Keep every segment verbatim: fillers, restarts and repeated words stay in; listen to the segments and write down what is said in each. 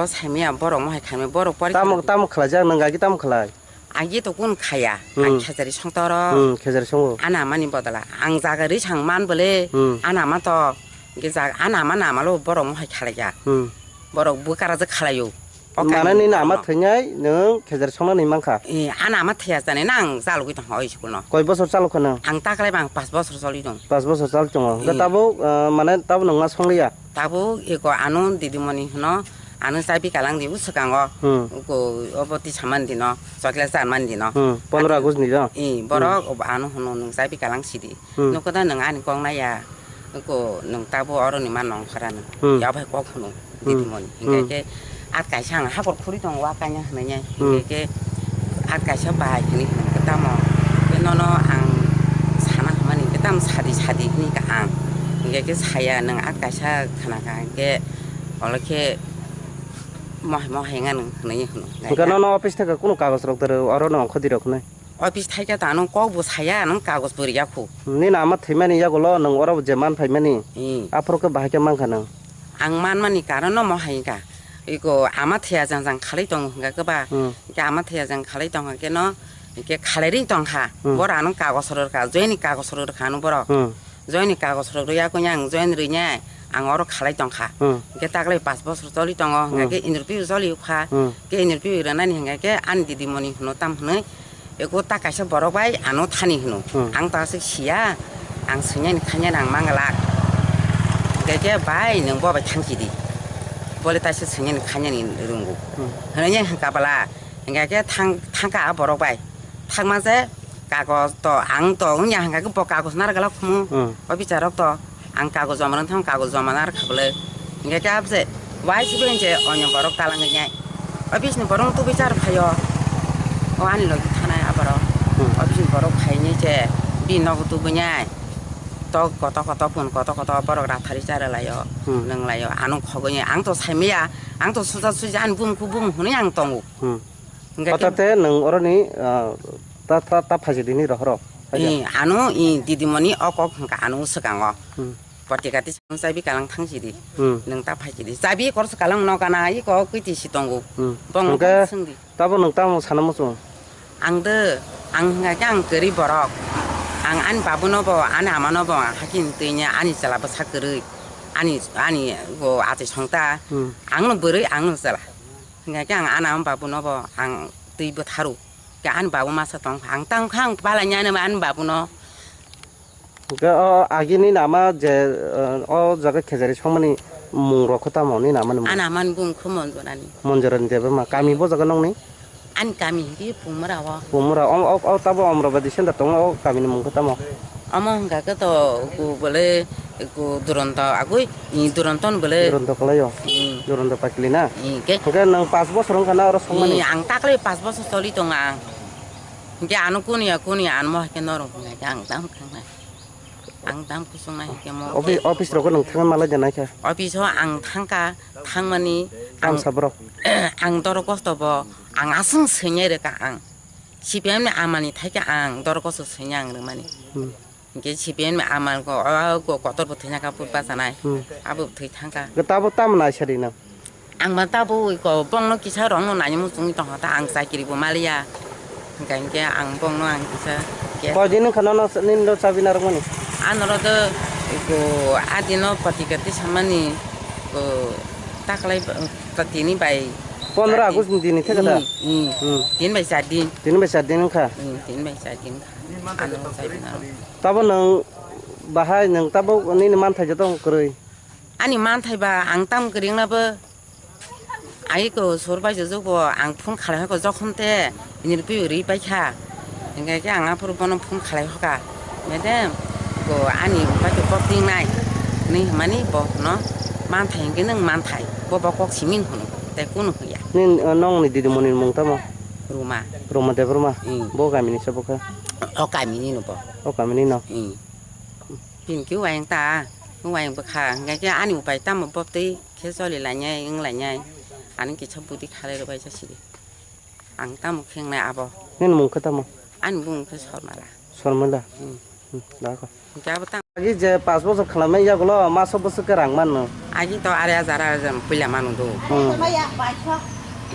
O saimaya borok mohai khaimaya borok pori Tamo, khaimaya. Tamo khlaijak, nwng agi tamo khlai? Agi to kun khaya, Hmm. Ang khejari songtoro. Hmm, khejari songo. Ana mani bodola, ang jaga ri sang man bole, Hmm. Ana ma to, ge jaga, ana ma namalo borok mohai khlaijak. Hmm. Borok bwkara je khlaio. O Mane kainwi ni nama borokno. Thwinai nwng khejari songnani mankha? Eh, ana ma thwiya jani na ang chalogwi tongkha o school no. Koi bosor chalokha nwng? Ang taklai bang pas bosor choli tong. Pas bosor chal tongo. Hwnkhe Eh. Tabuk, ah, mane tabuk nwng ma songliya? Tabuk eko ano didimoni hwno, ano chabi kalang di o swkango. Hmm. Eko obo tisamani dino, chocolate charmani dino. Hmm, pondro August ni do? Eh, borok Hmm. Obo ano hwno nwng chabi kalang sidi. Hmm. Nokho da nwng ani kok naiya, eko nwng tabuk oroni ma nongkhora nwng. Hmm. Yabai kok hwno Hmm. didimoni. Hmm. Hingke ke at kaisa ang hakor khuri tongo, wa kanya hwnwi nai. Hmm. Hingke ke at kaisa bahai hwnwi hwnwi ke tamo. Ke nono ang sana hwnmani ke tam sadi sadi hwnwi ka ang. Hingke ke saya nwng at kaisa khna ka hingke olo khe mohai mohai ngan hwnwi hwno. Hingke nono office thaka kunu kagoj rok doro oro no ongkhodi rok hwnwi? Office thaikhe ta nwng kok bo saya, nwng kagoj bo riya khu. Nini ama thwimani yagulo nwng oro bo je man phaimani, Hmm. Aphuru khe bahai khe mankha nwng? Ang manmani karon no mohai wngkha. Iko ama thwiya jang jang khalai tongo hwnkha khe ba? Hmm. Hwnkhe ama thwiya jang khalai tongkha khe no, hwnkhe khalai ri tongkha. Hmm. Boro ano kagoj rwkha, joini kagoj rwkha ano borok. Hmm. Joini kagoj rok rwya khe ang join rwinai ang oro khalai tongkha. Hmm. Hwnkhe taklai pas bosor choli tongo, hwnkha Hmm. Khe interview choli kha. Hmm. Khe interview rwnani hwnkha khe ani didimoni hwno tam hwnwi. Eko ta kaisa borok bai ano thani hwno. Hmm. Ang ta aswk siya, ang swinani khainani ang manglak. Hwnkhe khe, "Bai, nwng bo bai thang sidi. Bole taisa swinani khainani rwngo." Hmm. Hwnwi hwnkha bwla. Hwnkhe khe thang, thangkha a borok bai. Thangma se kagoj to, ang to wngya hwnkha khe bo kagoj narwk glak khumu. Hmm. O bicharok to. Ang kagoj joma rwna thang, kagoj joma narwkha bwle. Hingke khe abse, wai se bai je onyo borok talang wngnai. Office ni borok tubui char phaio. O ani logi thanai aborok. Hmm. Office ni borok phaini je, bini nogo tubui nai. Tok koto koto, phone koto koto, borok rathari chara laio, Hmm. nwng laio, ano khogoi ang to saimaya, ang to suja suja ani bumkhu bum hwnwi ang tongo. Hmm. Hingke Hota khe te nwng oroni, ah, ta, ta, ta phaisidi ni rohoro. Phaisa. I, ano, i, didimoni o kok hwnkha ano swkango. Hmm. Potika tisa nwng chabi kalang thang sidi. Hmm. Nwng ta phaisidi. Chabi kor swkalang no gana, i kok kwtwi si tongo. Hmm. Bong Hwnkhe swngdi. Tabo nwng tamo sana muchung? Ang de, ang hwnkha khe ang kwrwi borok. Ang ani babuno bo, ani amano bo, ang hakhe twi ani chwla bwsa kwrwi. Ani, ani bo atwi songta. Hmm. Ang no bwrwi, ang no chwla. Hingkha khe ang ani ama babuno bo ang twi bwtharu. Khe ani babu masa tong kha. Ang tang kha ang palainani ani babuno. Hingkhe o agini nama je, eh, o jaga khejari songmani mung rok khe tamo ni nama ni mung? Ani amani bung khe Monjorani. Monjorani debama. Kami bo jaga nongni? Ani kami hingkhe Pumura o. Pumura. O, o, o tabo Amravati center tongo, o kami ni mung khe tamo? Omo hwnkha khe to ku bole ku Duronto agoi, i Duronto ni bole. Duronto kalai o? Hmm. Duronto pakili na? Hmm, ke? Hwnkhe nwng pas bosor wngkha na oro songmani? Hmm, ang takle pas bosor choli tongo ang. Hwnkhe ano kuniya kuniya ano mo hai khe norok hwnkha khe ang dam khangnai. Ang dam kusung nai hwnkhe mo. Office, office rogo nwng thangna malai de naikha? Office o ang thangkha, thangmani ang, Tamsa borok? Ang doro kosto bo, ang aswng swngnai rwkha ang. C P M ni amani thaikhe ang doro kosto swngnai ang rwmani. Hmm. Hingke C P M ni amal ko, o, ko, kotor bo thwina ka put bachanai. Hmm. Abo thwi thangka. Ke tabo tamo naisari no? Ang ma tabo ko bongno kisa rongno nai muchungwi tongkha ta, ang chakiri bo maliya. Hingka hingke ang bongno ang kisa ke. Koi din wngkha nono nini do chabi narwkmani? Anoro do ko adino patika tisamani ko taklai ba, ta tini bai Pondro char din. August ni dini theka da? Hmm, hmm. Hmm. Tin bai char din. Tin bai char din wngkha? Hmm, tin bai char din wngkha. Ano chabi narwk. Tabo nwng bahai nwng tabo nini manthai joto kwrwi? Ani manthai ba ang tam kwrwi wngna bo. Ai ko sur bai jujuk bo ang phone khalai ko jokhon te nirpi ri pai kha. Hingke ke ang aphuru bono phone khalai hoka. Madam, ko ani bai ko kok ting nai. Ni mani bo no manthai hingke nwng manthai. Bo bo kok simin hunu. Te kunu huya. Ni, uh, nong ni didimoni mung tamo? Ruma. Ruma Debbarma? Hmm. Bo kami ni se bo kha? O kami ni no bo. O kami ni no? Hmm. Pin khe wayang ta, wayang bwkha, hingkha khe ani upai tamo bwtwi khe choli lainai, wng lainai, ani kisa budi khalai rwbaisa sidi. Ang tamo khe wngnai abo. Nini mung khe tamo? Ani bumung khe Sormala. Sormala? Hmm. Hmm, da kho. Hingkhe abo tamo. Agi je pash bochor khwlaimani yagulo maso bwswk khe rang mano? Agi to ari hajar, ari hajar puila mano do. Hmm.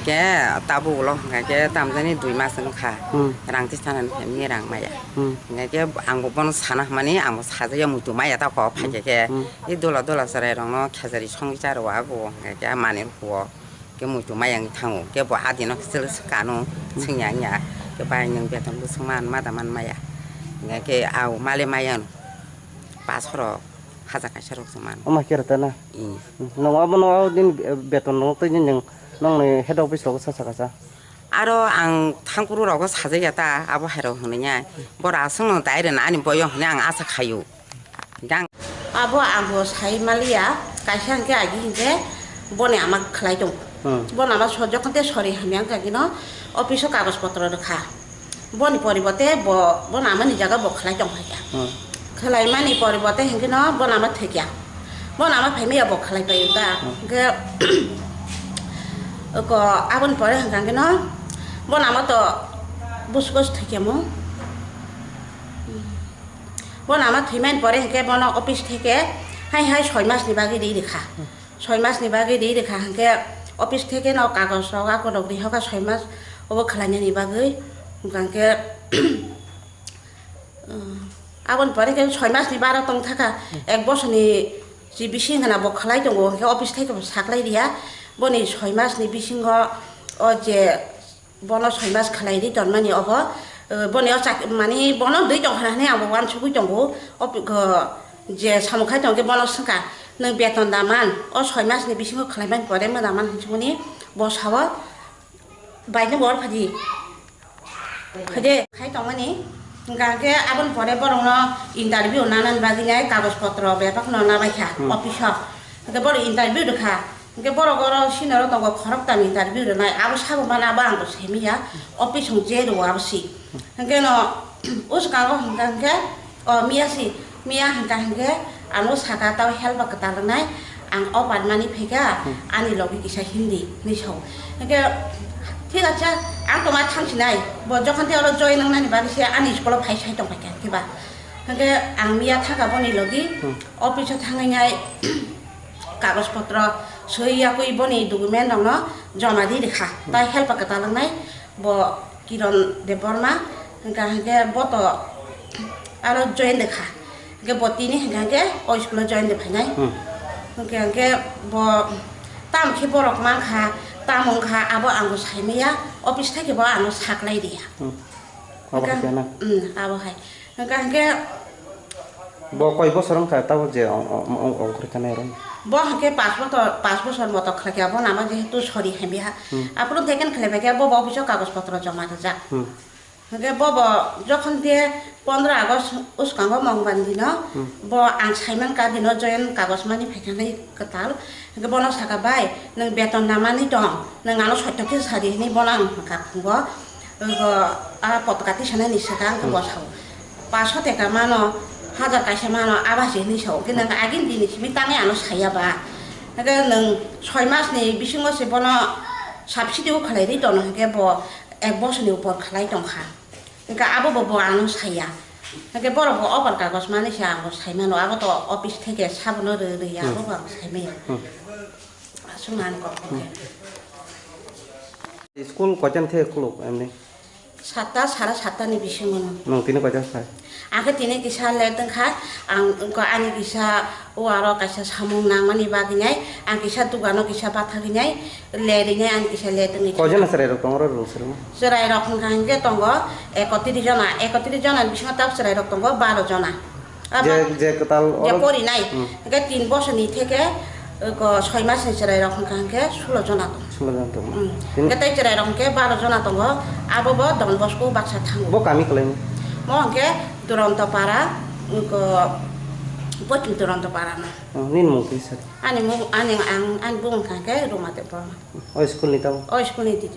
Ke tabu ulo hwnkha khe tamjani dui mas wngkha. Hmm. Rang tistanani phaimani rang maya. Hmm. Hwnkha khe ang bo bono sana hwnmani ang bo sajagya muitu maya ta kok phaikha khe. Hmm. I dola dola chwrai rokno khejari songwi cha rw ago hwnkha khe manwi rw khe muitu maya wngwi thango. Khe bo adino khe chwla swkano swngya wngya. Khe bai nwng beton bwswk man ma da man maya. Hwnkha khe au male maya. Pash rok, hajar kaisa rok se man. Omo khe rwtana? Hmm. Nwng abo no din beton no twi nwng nongni head office rogo sa sakha sa. Aro ang thangkuru rogo sajagya ta, abo hai rok hwnwi ya. Bora aswk no dai rwna ani boyong hwnwi ang asa khaio. Gang. Abo ang bo sai maliya, kaisa hwnkhe agi hwnkhe boni ama khlai tongo. Hmm. Boni ama so-, jokhon te sori hamya wngkha khe no office o kagoj potro rwkha. Boni poribote bo, bono amani jaga bo khlai tong phaikha. Hmm. Khlaimani poribote hinkhe no bono ama thwikya. Bono ama phaimaya bo khlai paio ta. Hmm. Hinkhe ko aboni pore hinkha hinkhe no bono ama to buskos thwikya mo. Bono ama thwimani pore hinkhe bono office theke hai hai soi mas ni bagwi ri rikha. Hmm. Soi mas ni bagwi ri rikha hinkhe office theke no kagoj rok akorok ri hoka soi mas obo khlainani bagwi. Hwnkha hinkhe, um, aboni pore khe soi mas ni baro tong thaka, ek bosor ni si bising hwna bo khlai tongo, hinkhe office theke bo saklai riya. Boni soi mas ni bisingo o je Bono soi mas khlai ri tonmani obo, eh, boni o chak-, mani bono dui tong hwnwi ang bo uansugui tongo. O pi-, go, je samung khai tongkhe bono swngkha, "Nwng beton da man, o soi mas ni bisingo khlai mani pore ma da man?" hinwi sungmani bo sao, "Bai, nwng bo oro phai di." Phai de, khai tongmani, hwnkha khe aboni pore borokno interview nanani bagwi nai kagoj potro bebak no nabaikha, hmm, office o. Hwnkhe borok interview rwkha. Hwnkhe borok oro senior o tongo khoroktam interview rwnai, abo sabo mano, abo ang bo saimanya, office hwn je rwo abo si. Hwnkhe no uskango hwnkha hwnkhe, o miya si, miya hwnkha hwnkhe ano saka tao help kwtal rwnai, ang o panmani phaikha, hmm, ani logi kisa Hindi hinwi sao. Hwnkhe thik acha, ang tongma thangsinai, bo jokhon tei oro join wngnani bagwi se ani school o phai sai tongphaikha, hwnkhe ba. Hwnkhe ang miya thangkha boni logi, hmm, office o thangwi nai kagoj potro swi yakwi boni document rokno joma ri rikha. Hmm. Tai help kwtal wngnai bo Kiron Debbarma, hwnkha hwnkhe bo to aro join rikha. Hwnkhe bo tini hwnkha hwnkhe o school o join rikha nai. Hmm. Hwnkhe hwnkhe bo tamo khe borok mankha, tamo wngkha abo ang bo saimanya, office thai khe bo ano saklai riya. Hmm. Abo hai khe na? Hmm, abo hai. Hwnkha hwnkhe bo koi bosor wngkha tabuk je ong-, ong-, ong-, ongkhorwi thanai rw? Bo hwnkhe pash bosor, pash bosor moto khlaikha, bo nama jehetu sori hamya. Hmm. Aphuru second khlaibaikha, bo bo office o kagoj potro joma rijak. Hmm. Hwnkhe bo bo jokhon de pondro August uskango Mongbandi no, hmm, bo ang saimankha dino join kagoj mani phaikha nai kwtal. Hwnkhe bono sakha, "Bai, nwng beton namani tong, nwng ano soito khe sadi," hinwi bono ang hwnkha phungo. Ego, a potaka tisanani swkang khe, hmm, bo sao, "Paso teka mano, hajar kaisa mano, abo hai se," hinwi sao. Hwnkhe nwng agini dini simi tangwi ano saya ba? Hwnkhe nwng soi mas ni bisingo se bono subsidy o khlai ri tono, hwnkhe bo ek bosor ni upor khlai tongkha. Hwnkhe abo bo, bo ano saya. Hwnkhe borok bo offer kagoj mani se ang bo sai mano, abo to office theke sabono rw rw ya, hmm, abo bo ang sai maya. Hmm. Aswk nang kok. Hmm. School koitan the khuluk emni? Satta, sara satta ni bisingo no. Nwng tini koitan phai? Ang khe tini kisa late wngkha, ang wngkha ani kisa o aro kaisa samung nangmani bagwi nai, ang kisa dukano kisa bathagwi nai, late wngwi ani kisa late wngwi. Koijon chwrai rok tongo oro rwng swrwngma? Chwrai rok hwnkha hwnkhe tongo ekotris jona, ekotris jona ni bisingo tab chwrai rok tongo baro jona. Abo je, je kwtal je oro porinai, hmm, hwnkhe tin bosor ni theke, uh, ko soi mas ni chwrai rok hwnkha hwnkhe sulo jona tongo. Sulo jona tongo. Hmm. Tin- Hwnkhe tei chwrai rok hwnkhe baro jona tongo, abo bo Don Bosco baksa thango. Bo kami kwlaini? Mo hwnkhe Duronto Para, uh, ko Poitum Duronto Para no. Oh, nini mung kisa? Ani mung, ani ang, ani bumung hwnkha hwnkhe Ruma Debbarma. O school ni tamo? O school ni titi.